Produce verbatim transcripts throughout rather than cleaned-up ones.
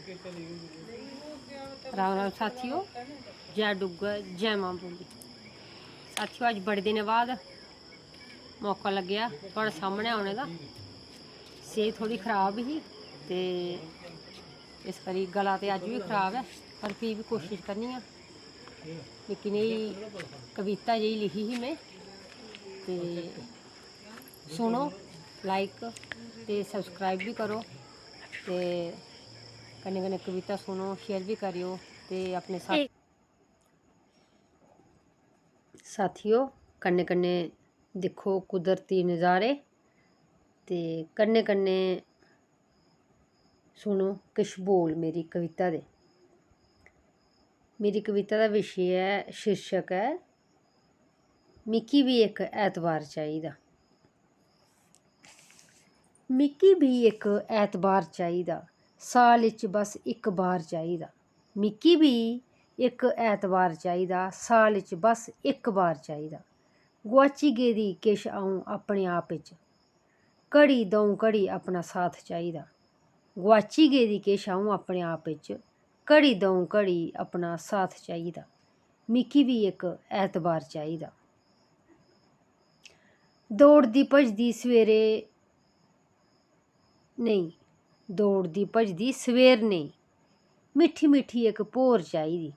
राम राम साथियो, जै डुग्गर, जै मां बोली। साथियो, अज्ज बड़े दिनें बाद मौका लग्गेआ थुआढ़े सामनै औने दा। सेह्त थोह्ड़ी खराब ही ते इस करी गला ते अज्ज बी खराब ऐ, पर फ्ही बी कोशिश करनी आं। निक्की नेही कविता जेही लिखी ही में, ते सुनो, लाइक ते सब्सक्राइब बी करो, ते कन्नै कन्नै कविता सुनो, शेयर बी करेओ, ते अपने साथ, साथियो, कन्नै कन्नै दिक्खो कुदरती नज़ारे, ते कन्नै कन्नै सुनो किश बोल मेरी कविता दे। मेरी कविता दा विशे ऐ, शीर्षक ऐ, मिकी बी इक ऐतबार चाहिदा। मिकी बी इक ऐतबार चाहिदा, साल इच बस इक बार चाहिदा। मिकी बी इक ऐतबार चाहिदा, साल इच बस इक बार चाहिदा। गुआची गेदी किश अ'ऊं अपने आप इच, घड़ी द'ऊं घड़ी अपना साथ चाहिदा। गुआची गेदी किश अ'ऊं अपने आप इच, घड़ी द'ऊं घड़ी अपना साथ चाहिदा। मिकी बी इक ऐतबार चाहिदा। दौड़दी भजदी सवेरे नेईं, दौड़दी भजदी सवेर नेईं, मिट्ठी मिट्ठी इक भोर चाहिदी।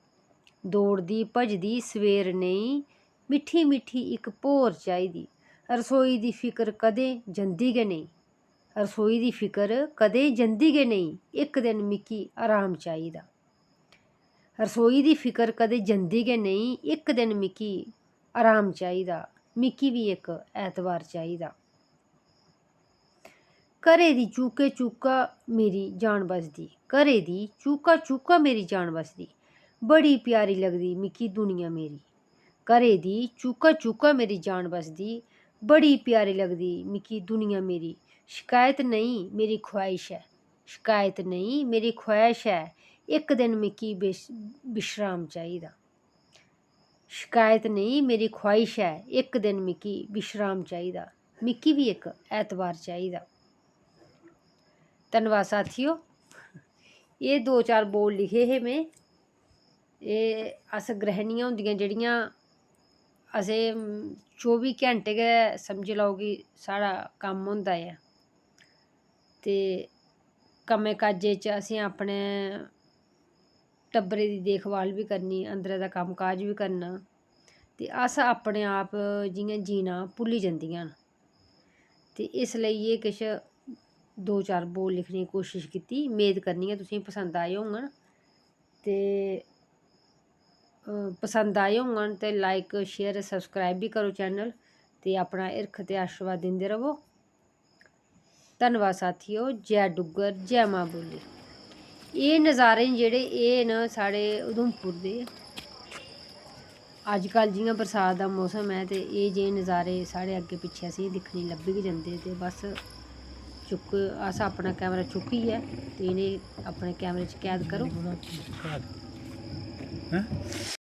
दौड़दी भजदी सवेर नेईं, मिट्ठी मिट्ठी इक भोर चाहिदी। रसोई दी फिकर कदें जंदी गै नेईं, रसोई दी फिकर कदें जंदी गै नेईं, इक दिन मिकी आराम चाहिदा। रसोई दी फिकर कदें जंदी गै नेईं, इक दिन मिकी आराम चाहिदा, मिकी बी इक ऐतबार चाहिदा। घरै दी चूके चूका मेरी जान बसदी, घरै दी चूका चूका मेरी जान बसदी, बड़ी प्यारी लगदी मिकी दुनिया मेरी। घरै दी चूका चूका मेरी जान बसदी, बड़ी प्यारी लगदी मिकी दुनिया मेरी। शकैत नेईं मेरी ख्वाहिश ऐ, शकैत नेईं मेरी ख्वाहिश ऐ, इक दिन मिकी बिश-, विश्राम चाहिदा। शकैत नेईं मेरी ख्वाहिश ऐ, इक दिन मिकी विश्राम चाहिदा, मिकी बी इक ऐतबार चाहिदा। धन्नवाद साथियो, एह् दो चार बोल लिखे हे में। एह् अस गृहिणियां होंदियां जेह्ड़ियां, असें चौबी घैंटे गै समझी लैओ कि साढ़ा कम्म होंदा ऐ। ते कम्मै काजै च असें अपने टब्बरै दी देखभाल बी करनी, अंदरै दा कम्म काज बी करना, ते अस अपने आप जि'यां जीना भुल्ली जंदियां न। ते इस लेई एह् किश दो चार बोल लिखने दी कोशश कीती। मेद करनी आं तुसेंगी पसंद आए होङन, ते, अ, पसंद आए होङन ते like, share, subscribe बी करो channel, ते अपना हिरख ते आशीर्वाद दिंदे र'वो। धन्नवाद साथियो, जै डुग्गर, जै मां बोली। एह् नज़ारे न जेह्ड़े, एह् न साढ़े उधमपुर दे। अज्जकल जि'यां बरसात दा मौसम ऐ ते एह् जेह् नज़ारे साढ़े अग्गें पिच्छें असेंगी दिक्खने गी लब्भी गै जंदे, ते बस चुक्क, अस अपना कैमरा चुक्कियै ते इ'नें अपने कैमरे च कैद करो। हैं?